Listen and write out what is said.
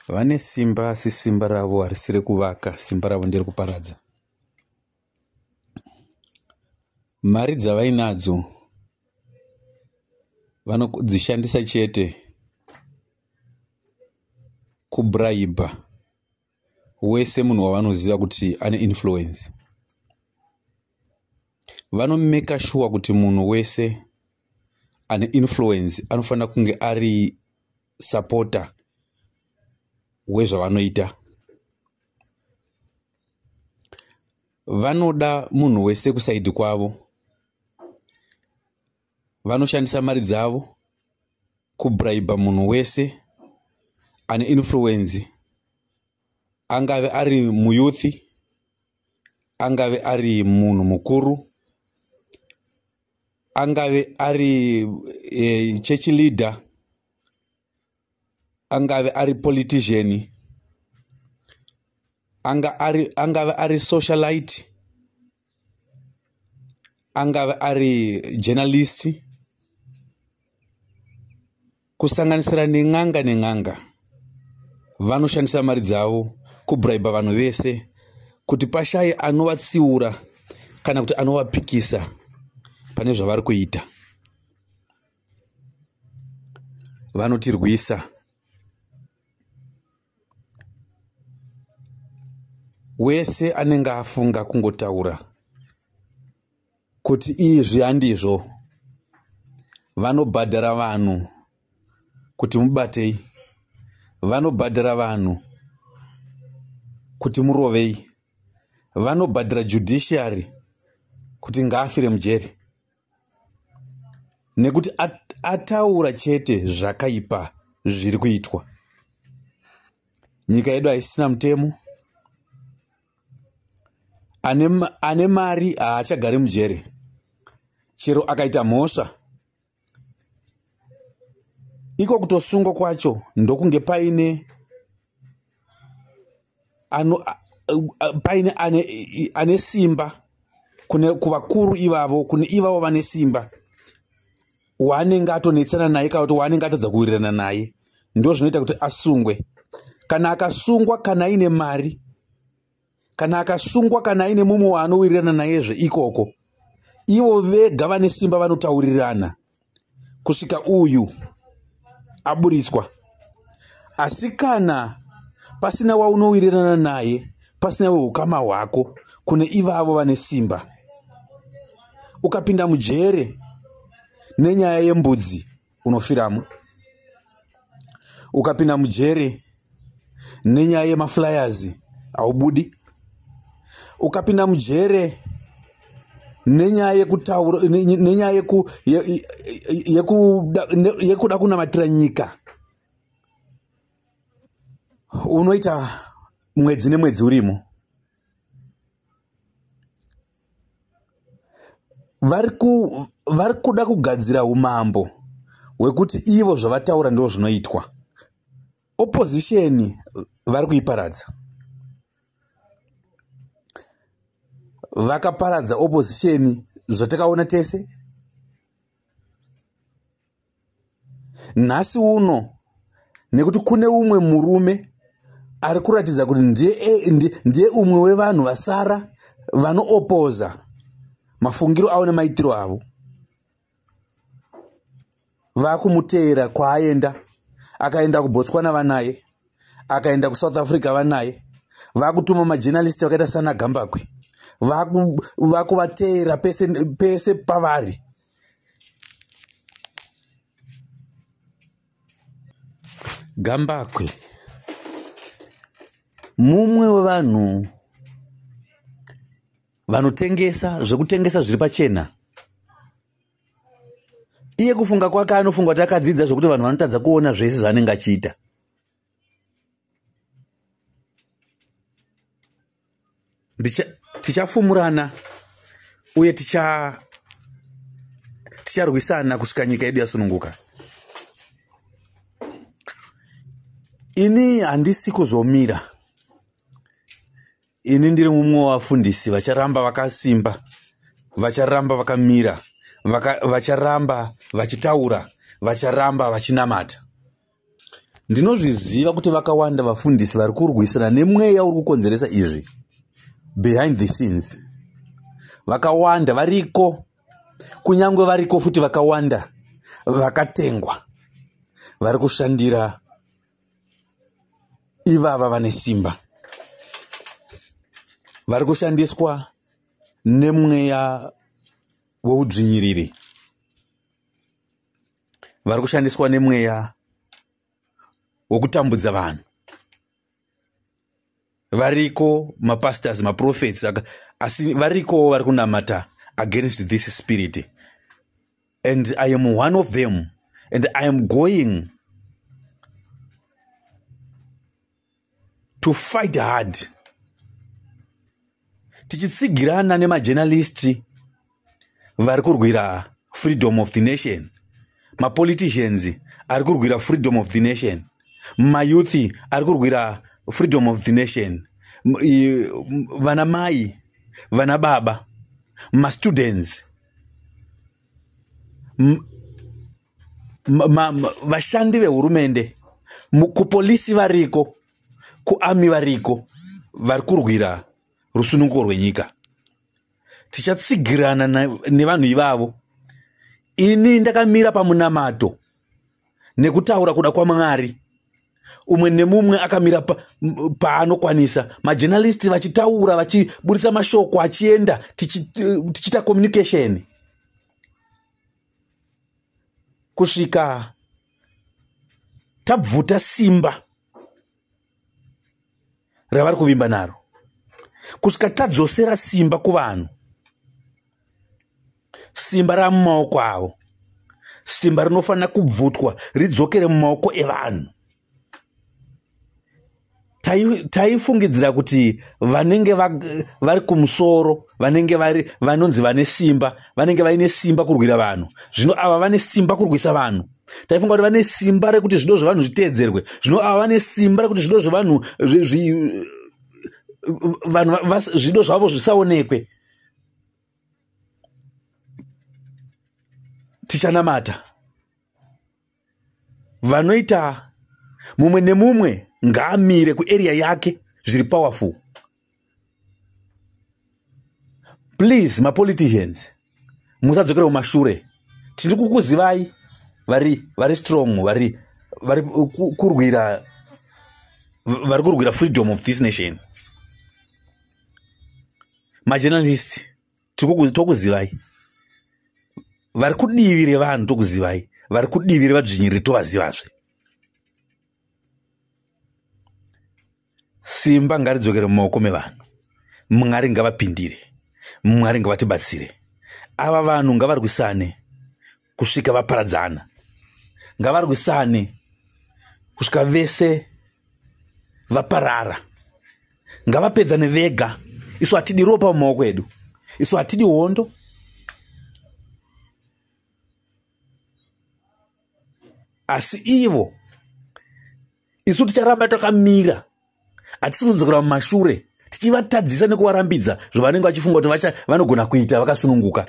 Vane simba asi simba ravo harisi rekuvaka, simba ravo nderekuparadza. Mari dzavainadzo vanodzishandisa chete kubraiba wese munhu wavanoziva kuti ane influence. Vanomeka shuwa kuti munhu wese ane influence anofanira kunge ari supporter wezvavanoita. Vanoda munhu wese kusaidhi kwavo. Vanoshandisa mari dzavo kubraiba munhu wese ane influence, angave ari muyouth, angave ari munhu mukuru, angave ari church leader, angave ari politician, angave ari socialite, angave ari journalist, kusanganisira nen'anga nen'anga. Vanoshandisa mari dzavo kubraiba vanhu vese kuti pashaye anovatsiura kana kuti anovapikisa pane zvavari kuita. Vanotirwisa. Wese anenge afunga kungotaura kuti izvi handizvo, vanobhadhara vanhu kuti mubatei, vanobhadhara vanhu kuti murovei, vanobhadhara judiciary kuti ngaafire mujeri, nekuti ataura chete zvakaipa zviri kuitwa. Nyika yedu haisisina mutemo. Ane mari haachagari mujeri, chero akaita mhosva. Iko kutosungwa kwacho ndokunge paine paine ane simba kune kuvakuru ivavo, kune ivavo vane simba waanenge atonetsana naye kana kuti waanenge atadza kuwirirana naye, ndo zvinoita kuti asungwe. Kana akasungwa kana aine mari, kana akasungwa kana aine mumwe waanowirirana nayezve ikoko, ivo vega vane simba vanotaurirana kusvika uyu aburitswa. Asi kana pasina waunowirirana naye, pasina weukama hwako kune ivavo vane simba, ukapinda mujere nenyaya yembudzi unofiramo. Ukapinda mujere nenyaya yemaflyers haubudi. Ukapinda mujere nenyaya yekutaura, nenyaya yekuda kunamatira nyika, unoita mwedzi nemwedzi urimo. Vari kuda kugadzira umambo hwekuti ivo zvavataura ndo zvinoitwa. Opposition vari kuiparadza. Vakaparadza opposition zvatakaona tese. Nhasi uno nekuti kune umwe murume ari kuratidza kuti ndiye umwe wevanhu vasara vanoopoza mafungiro avo nemaitiro avo. Vakumuteera kwaaenda, akaenda kuBotswana vanaye, akaenda kuSouth Africa vanaye, vakutuma majournalist vakaita sana Gambakwe, vakuvateera pese pese pavari. Gambakwe mumwe wevanhu vanotengesa zvekutengesa zviri pachena. Iye kufunga kwake anofunga kuti akadzidza zvekuti vanhu vanotadza kuona zvese zvaanenge achiita. Tichafumurana uye ticharwisana kusvika nyika yedu yasununguka. Ini handisi kuzomira. Ini ndiri mumwe wavafundisi vacharamba vakasimba, vacharamba vakamira, vacharamba vachitaura, vacharamba vachinamata. Ndinozviziva kuti vakawanda vafundisi vari kurwisana nemweya uri kukonzeresa izvi behind the scenes. Vakawanda variko, kunyange variko futi vakawanda vakatengwa vari kushandira ivava vane simba, vari kushandiswa nemweya weudzvinyiriri, vari kushandiswa nemweya wokutambudza vanhu. Variko mapastors, maprophets, asi varikowo vari kunamata against this spirit, and I am one of them, and I am going to fight hard, tichitsigirana nemajournalist vari kurwira freedom of the nation, mapoliticians ari kurwira freedom of the nation, mayouth ari kurwira freedom of the nation, vana mai, vana baba, mastudents, vashandi vehurumende, kupolisi variko, kuarmy variko, vari kurwira rusununguko rwenyika. Tichatsigirana nevanhu ivavo. Ini ndakamira pamunamato nekutaura kuda kwaMwari. Umwe nemumwe akamira paanokwanisa. Majournalist vachitaura, vachibudisa mashoko achienda, tichiita communication kusvika tabvuta simba ravari kuvimba naro, kusvika tadzosera simba kuvanhu, simba ramumaoko avo, simba rinofanira kubvutwa ridzokere mumaoko evanhu. Taifungidzira kuti vanenge vari kumusoro, vanenge vari vanonzi vane simba, vanenge vaine simba kurwira vanhu. Zvino ava vane simba kurwisa vanhu. Taifunga kuti vane simba rekuti zvido zvevanhu zviteedzerwe. Zvino ava vane simba rekuti zvido zvevanhu vanhu zvido zvavo zvisaonekwe. Tichanamata. Vanoita mumwe nemumwe ngaamire kuarea yake zviri powerful. Please, mapoliticians, musadzokere kumashure. Tiri kukuzivai vari strong, vari kurwira, vari kurwira freedom of this nation. Majournalist tokuzivai, vari kudivi revanhu tokuzivai, vari kudivi revadzvinyiriri tovazivazve. Simba ngaridzokere mumaoko mevanhu. Mwari ngavapindire, Mwari ngavatibatsire. Ava vanhu ngavarwisane kusvika vaparadzana, ngavarwisane kusvika vese vaparara, ngavapedzane vega. Isu hatidi ropa mumaoko edu, isu hatidi hondo. Asi ivo, isu ticharamba takamira, hatisi kudzokera mumashure, tichivatadzisa nekuvarambidza zvavanenge vachifunga kuti vanogona kuita vakasununguka.